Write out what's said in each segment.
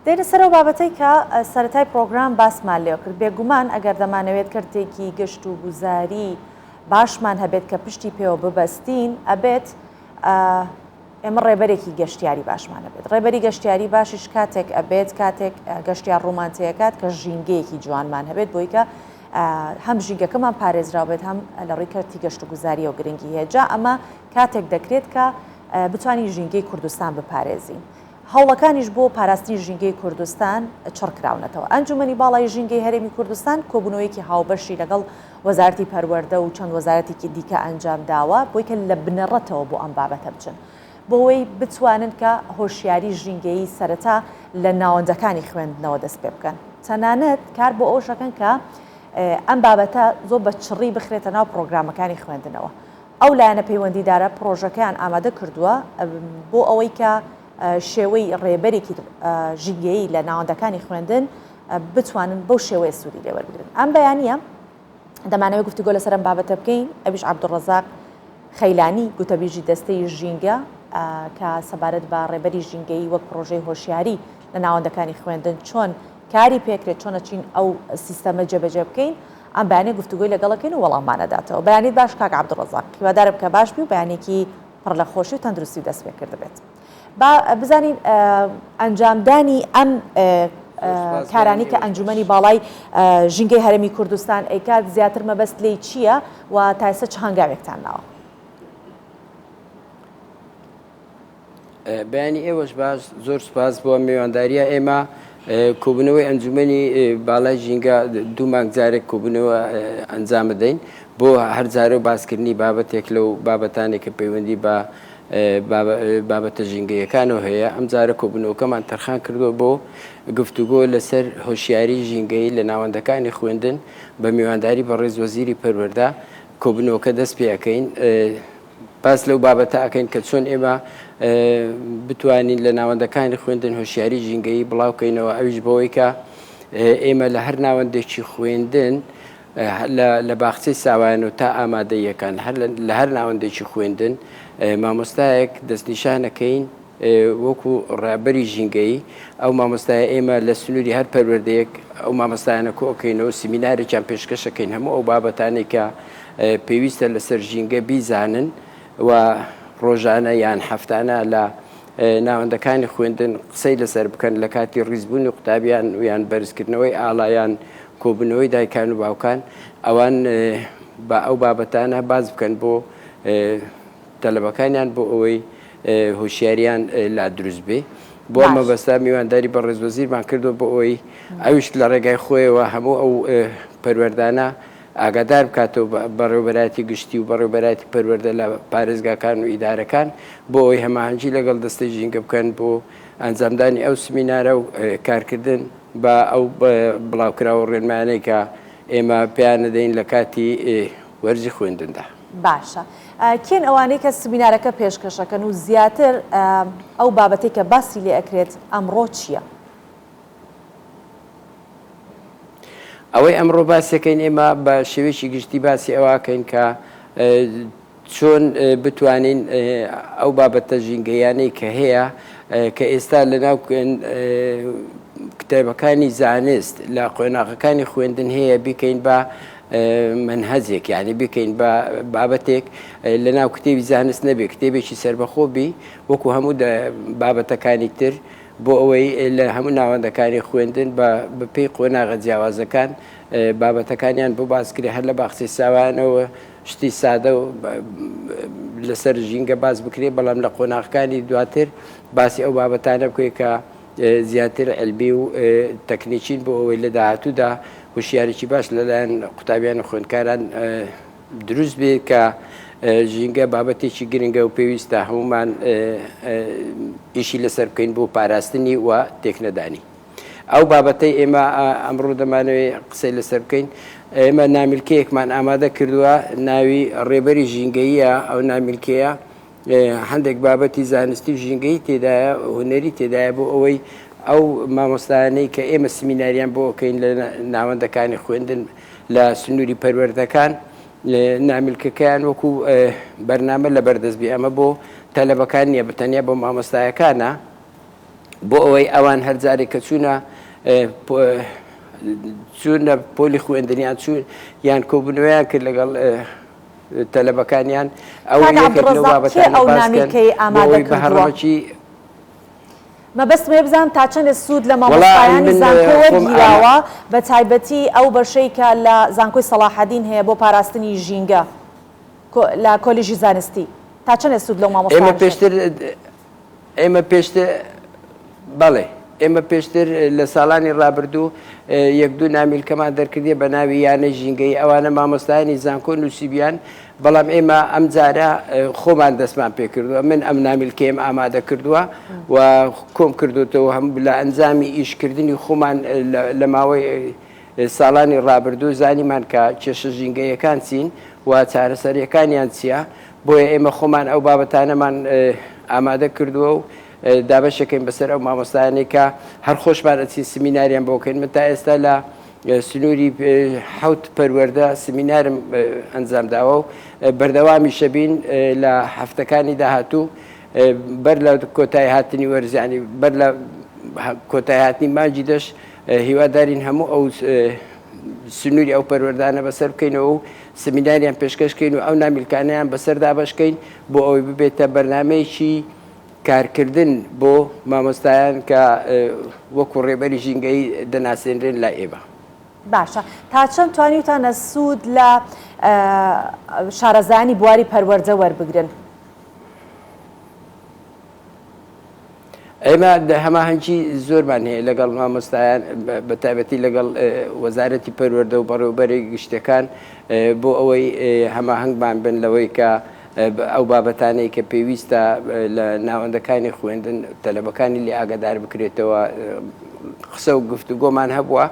دێینە سەر ئەو بابەتەی کە سەرەتای پڕۆگرام باسمان لێ کرد، بێگومان ئەگەر دەمانەوێت کەرتێکی گەشت و گوزاری باشمان هەبێت کە پشتی پێوە ببەستین، ئەبێت ئێمە ڕێبەرێکی گەشتیاری باشمان هەبێت. ڕێبەری گەشتیاری باشیش کاتێک ئەبێت کاتێک گەشتیار ڕوومان تێکات کە ژینگەیەکی جوانمان هەبێت بۆی کە هەم ژینگەکەمان پارێزراو بێت هەم لە ڕووی کەرتی گەشت و گوزاریەوە گرنگی هەیە. جا ئەمە کاتێک دەکرێت کە بتوانین ژینگەی کوردستان بپارێزین. هەوڵەکانیش بۆ پاراستنی ژینگەی کوردستان چڕکراونەتەوە. ئەنجومەنی باڵای ژینگەی هەرێمی کوردستان کۆبوونەوەیەکی هاوبەشی لەگەڵ وەزارەتی پەروەردە و چەند وەزارەتێکی دیکە ئەنجامداوە بۆی کە لە بنەڕەتەوە بۆ ئەم بابەتە بچن بۆوەی بتوانن کە هۆشیاری ژینگەیی سەرەتا لە ناوەندەکانی خوێندنەوە دەست پێ بکەن. تەنانەت کار بۆ ئەوەش ئەکەن کە ئەم بابەتە زۆر بە چڕی بخرێتە ناو پڕۆگرامەکانی خوێندنەوە. ئەو لایەنە پەیوەندیدارە پڕۆژەکەیان ئامادە کردووە بۆ ئەوەی کە شێوەی ڕێبەرێکی ژینگەیی لە ناوەندەکانی خوێندن بتوانن بەو شێوەیە سوودی لێ وەربگرن. ئەم بەیانییە دەمانەوێت گفتوگۆ لەسەر ئەم بابەتە بکەین، ئەویش عەبدولڕەزاق خەیلانی گوتەبیژی دەستەی ژینگە کە سەبارەت بە ڕێبەری ژینگەیی وەک پڕۆژەی هۆشیاری لە ناوەندەکانی خوێندن چۆن کاری پێکرێت، چۆن ئەچین ئەو سیستەمە جێبەجێ بکەین، ئەم بەیانیە گفتوگۆی لەگەڵ ئەکەین و وەڵاممان ئەداتەوە. بەیانیت باش کاک عەبدولڕەزاق، هیوادارم کە باش بی و بەیانیەکی پڕ لە خۆشی و تەندروستی دەست پێ کردبێت. با بزانین ئەنجامدانی ئەم کارانەی کە ئەنجومەنی باڵای ژینگەی هەرێمی کوردستان ئەیکات زیاتر مەبەست لێی چییە و تا ئێستا چ هەنگاوێکتان ناوە؟ بەیانی ئێوەش باش، زۆر سوپاس بۆ میوانداریە. ئێمە کۆبوونەوەی ئەنجومەنی باڵای ژینگە دوو مانگ جارێک کۆبوونەوە ئەنجام بدەین بۆ هەر جارە و باسکردنی بابەتێک لەو بابەتانێک کە پەیوەندی بە بابەتە ژینگەیەکانەوە هەیە. ئەم جارە کۆبوونەوەکەمان تەرخان کردووە بۆ گفتوگۆ لەسەر هۆشیاری ژینگەیی لە ناوەندەکانی خوێندن بە میوانداری بەڕێز وەزیری پەروەردە کۆبوونەوەکە دەست پێ ئەکەین. باس لەو بابەتە ئەکەین کە چۆن ئێمە بتوانین لە ناوەندەکانی خوێندن هۆشیاری ژینگەیی بڵاو کەینەوە، ئەویش بەوەی کە ئێمە لە هەر ناوەندێکی خوێندن لە باخچەی ساوایان و تا ئامادەییەکان لە هەر ناوەندێکی خوێندن مامۆستایەک دەستنیشانەکەین وەکو ڕابەری ژینگەیی، ئەو مامۆستایە ئێمە لە سنووری هەر پەروەردەیەک ئەو مامۆستایانە کۆئەکەینەوە سیمینارێکیان پێشکەشەکەین هەموو ئەو بابەتانەی کە پێویستە لەسەر ژینگە بیزانن و ڕۆژانە یان هەفتانە لە ناوەندەکانی خوێندن قسەی لەسەر بکەن لە کاتی ڕیزبوونی قوتابیان و یان بەرزکردنەوەی ئاڵا یان کۆبوونەوەی دایکان و باوکان ئەوان بە ئەو بابەتانە باس بکەن بۆ تەلەبەکانیان بۆ ئەوەی هۆشیاریان لا دروست بێ. بۆ ئەم مەبەستە میوانداری بەڕێز وەزیرمان کردووە بۆ ئەوەی ئەویش لە ڕێگای خۆیەوە هەموو ئەو پەروەردانە ئاگادار بکاتەوە بەڕێوەبەرایەتی گشتی و بەڕێوەبەرایەتی پەروەردە لە پارێزگاکان و ئیدارەکان بۆ ئەوەی هەماهەنگی لەگەڵ دەستەی ژینگە بکەن بۆ ئەنجامدانی ئەو سمینارە و کارکردن بە ئەو بڵاوکراوە ڕێنمایانەی کە ئێمە پێیان دەدەین لە کاتی وەرزی خوێندندا. باشە کێن ئەوانەی کە سمینارەکە پێشکەشەکەن و زیاتر ئەو بابەتەی کە باسی لێ ئەکرێت ئەمڕۆ چییە؟ ئەوەی ئەمڕۆ باسیەکەین ئێمە بە شێوەیەکی گشتی باسی ئەوەکەین کە چۆن بتوانین ئەو بابەتە ژینگەیانەی کە هەیە کە ئێستا لە ناو کتێبەکانی زانست لە قۆناغەکانی خوێندن هەیە بیکەین بە مەنهەجێک یانی بیکەین بە بابەتێک لە ناو کتێبی زانست نەبێ کتێبێکی سربەخۆ بی وەکو هەموو بابەتەکانی تر بۆ ئەوەی لە هەموو ناوەندەکانی خوێندن بە بەپێی قۆناغە جیاوازەکان بابەتەکانیان بۆ باسکرێ هەر لە باخچەی ساوایانەوە شتی سادە و لەسەر ژینگە باس بکرێ بەڵام لە قۆناغەکانی دواتر باسی ئەو بابەتانە بکرێت کە زیاتر عیلمی و تەکنیکین بۆ ئەوەی لە داهاتوودا هوشیاریی باش لەلایەن قوتابیان و خوێندکاران دروست بێت کە ژینگە بابەتێکی گرنگە و پێویستە هەمومان ئیشی لەسەر بکەین بۆ پاراستنی و تێکنەدانی. ئەو بابەتەی ئێمە ئەمڕۆ دەمانەوێت قسەی لەسەر بکەین ئێمە نامیلکەیەکمان ئامادە کردووە ناوی ڕێبەری ژینگەییە ئەو نامیلکەیە هەندێک بابەتی زانستی و ژینگەیی تێدایە، هونەری تێدایە بۆ ئەوەی ئەو مامۆستایانەی کە ئێمە سمیناریان بۆ ئەکەین لە ناوەندەکانی خوێندن لە سنووری پەروەردەکان نامیلکەکەیان وەکو بەرنامە لەبەردەست بێ ئەمە بۆ تەلەبەکان نییە بە تەنیا بۆ مامۆستایەکانە. بۆ ئەوەی ئەوان هەر جارێک کە چوونە چوونە پۆلی خوێندنیان چوون یان کۆبوونەوەیان کرد لەگەڵ تەلەبەکانیان ئەو کاک یەکێک لەو عەبدولڕەزاق کێ بابەتانە ئەو باس کەن نامیلکەی بۆ ئامادە ئەوەی بە کردووە؟ هەڕەمەکی مەبەستم ئەوەیە بزانم تا چەندێ سوود لە وەڵا مامۆستایانی من زانکۆ خۆم ئامە وەرگیراوە بە تایبەتی ئەو بەشەی کە لە زانکۆی سەڵاحەدین هەیە بۆ پاراستنی ژینگە لە کۆلیژی زانستی تا چەندێ سوود لەو ئێمە مامۆستایانەش پێشتر ئێمە پێشتر بەڵێ ئێمە پێشتر لە ساڵانی ڕابردوو یەک دوو نامیلکەمان دەرکردیە بە ناوی یانەی ژینگەیی ئەوانە مامۆستایانی زانکۆ نووسیبیان بەڵام ئێمە ئەم جارە خۆمان دەستمان پێکردووە من ئەم نامیلکەیەم ئامادە کردووە و کۆم کردوتەوە هەم لە ئەنجامی ئیشکردنی خۆمان لە ماوەی ساڵانی ڕابردوو زانیمان کە کێشە ژینگەیەکان چین و چارەسەریەکانیان چییە بۆیە ئێمە خۆمان ئەو بابەتانەمان ئامادە کردووە و دابەشەکەین بەسەر ئەو مامۆستایانەی کە هەر خۆشمان ئەچین سمیناریان بۆ کەین من تا ئێستا لە سنووری حوت پەروەردە سمینارم ئەنجام داوە و بەردەوامی شەبین لە هەفتەکانی داهاتوو بەر لە کۆتای هاتنی وەرزیانی بەر لە کۆتای هاتنی مانگی دەش هیوادارین هەموو ئەو سنووری ئەو پەروەردانە بەسەر بکەینەوە و سمیناریان پێشکەش کەین و ئەو نامیلکانەیان بەسەر دابەش کەین بۆ ئەوەی ببێتە بەرنامەیەکی کارکردن بۆ مامۆستایان کە وەکو ڕێبەری ژینگەیی دەناسێنرێن لای ئێمە. باشە تا چەند توانیوتانە سوود لە شارەزایانی بواری پەروەردە وەربگرن؟ ئێمە هەماهەنگی زۆرمان هەیە لەگەڵ مامۆستایان بە تایبەتی لەگەڵ وەزارەتی پەروەردە و بەڕێوبەری گشتەکان بۆ ئەوەی هەماهەنگمان بن لەوەی کە ئەو بابەتانەی کە پێویستە لە ناوەندەکانی خوێندن تەلەبەکانی لێ ئاگادار بکرێتەوە قسە و گفتوگۆمان هەبووە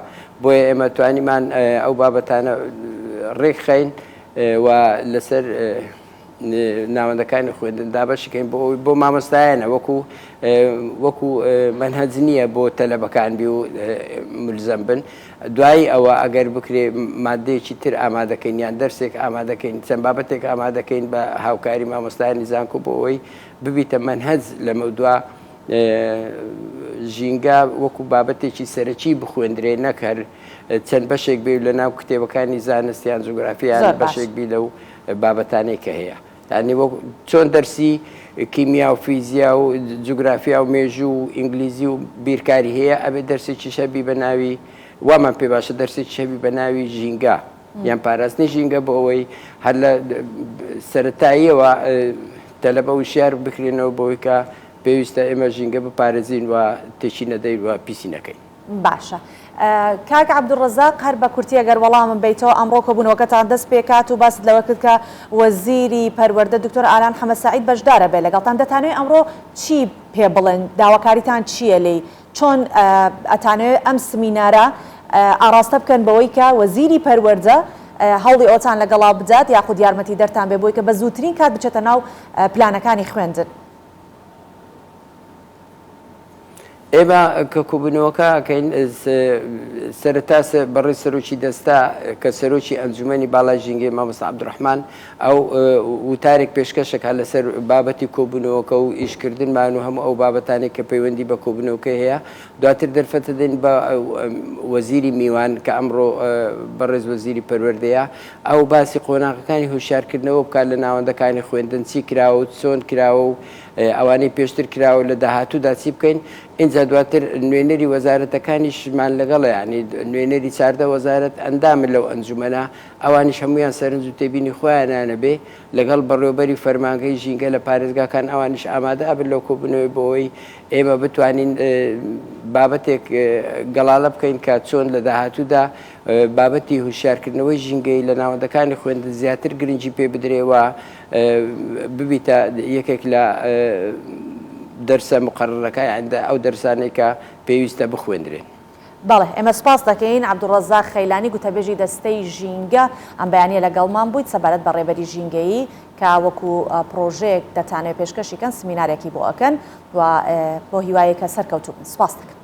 بۆیە ئێمە توانیمان ئەو بابەتانە ڕێکخەین و لەسەر ناوەندەکانی خوێندن دابەشی کەین بۆ ئەوەی بۆ مامۆستایانە وەکو وەکو مەنهەج نییە بۆ تەلەبەکان بی و ملزەم بن دوایی ئەوە ئەگەر بکرێ مادەیەکی تر ئامادەکەین یان دەرسێک ئامادەکەین چەند بابەتێک ئامادەکەین بە هاوکاری مامۆستایانی زانکۆ بۆ ئەوەی ببیتە مەنهەج لەمەودوا ژینگە وەکو بابەتێکی سەرەکی بخوێندرێ نەک هەر چەند بەشێک بێ لە ناو کتێبەکانی زانست یان جوگرافیان بەشێک بی لەو بابەتانەی کە هەیە یانی وەک چۆن دەرسی کیمیا و فیزیا و جوگرافیا و مێژوو و ئینگلیزی و بیرکاری هەیە ئەبێ دەرسێکیش هەبی بە ناوی وامان پێ باشە دەرسێکیش هەبی بە ناوی ژینگە یان پاراستنی ژینگە بۆ ئەوەی هەر لە سەرەتاییەوە تەلەبە وشیار بکرێنەوە بۆی کە پێویستە ئێمە ژینگە بپارێزین و تێکی نەدەین و پیسی نەکەین. باشە کاک عەبدولڕەزاق هەر بە کورتی ئەگەر وەڵامم بەیتەوە ئەمڕۆ کۆبوونەوەکەتان دەست پێکات و باست لەوە کرد کە وەزیری پەروەردە دکتۆر ئالان حەمە سەعید بەشدارە بێ لەگەڵتان دەتانەوێ ئەمڕۆ چی پێ بڵێن داواکاریتان چییە لێی چۆن ئەتانەوێ ئەم سمینارە ئاڕاستە بکەن بەوەی کە وەزیری پەروەردە هەوڵی ئەوتان لەگەڵا بدات یاخود یارمەتیدەرتان بێ بۆی کە بە زووترین کات بچێتە ناو پلانەکانی خوێندن. ئێمە کە کۆبوونەوەکە ئەکەین سەرەتا بەڕێز سەرۆکی دەستە کە سەرۆکی ئەنجومەنی باڵای ژینگەی مامۆستا عەبدولڕەحمان ئەو وتارێک پێشکەشەکە لەسەر بابەتی کۆبوونەوەکە و ئیشکردنمان و هەموو ئەو بابەتانێک کە پەیوەندی بە کۆبوونەوەکە هەیە دواتر دەرفەتە دەین بە وەزیری میوان کە ئەمڕۆ بەڕێز وەزیری پەروەردەیە ئەو باسی قۆناغەکانی هۆشیارکردنەوە بکات لە ناوەندەکانی خوێندن چی کراوە و چۆن کراوە و ئەوانەی پێشتر کراوە لە داهاتوودا چی بکەین، ئینجا دواتر نوێنەری وەزارەتەکانیشمان لەگەڵە یانی نوێنەری 14 وەزارەت ئەندامن لەو ئەنجومەنە، ئەوانیش هەموویان سەرنج و تێبینی خۆیانیان ئەبێ، لەگەڵ بەڕێوەبەری فەرمانگەی ژینگە لە پارێزگاکان ئەوانیش ئامادە ئەبن لەو کۆبوونەوەی بۆ ئەوەی ئێمە بتوانین بابەتێک گەڵاڵە بکەین کە چۆن لە داهاتوودا بابەتی هوشیارکردنەوەی ژینگەیی لە ناوەندەکانی خوێندن زیاتر گرنگی پێ بدرێ و ببیتە یەکێک لە دەرسە مقەرەرەکە یان ئەو دەرسانەی کە پێویستە بخوێندرێن. بەڵێ ئێمە سوپاست دەکەین عەبدولڕەزاق خەیلانی گوتەبێژی دەستەی ژینگە ئەم بەیانیە لەگەڵمان بوویت سەبارەت بە ڕێبەری ژینگەیی کە وەکو پڕۆژەیەک دەتانەوێت پێشکەشی کەن سمینارێکی بۆ ئەکەن و بۆ هیوایەک کە سەرکەوتوو بن سوپاست دەکەم.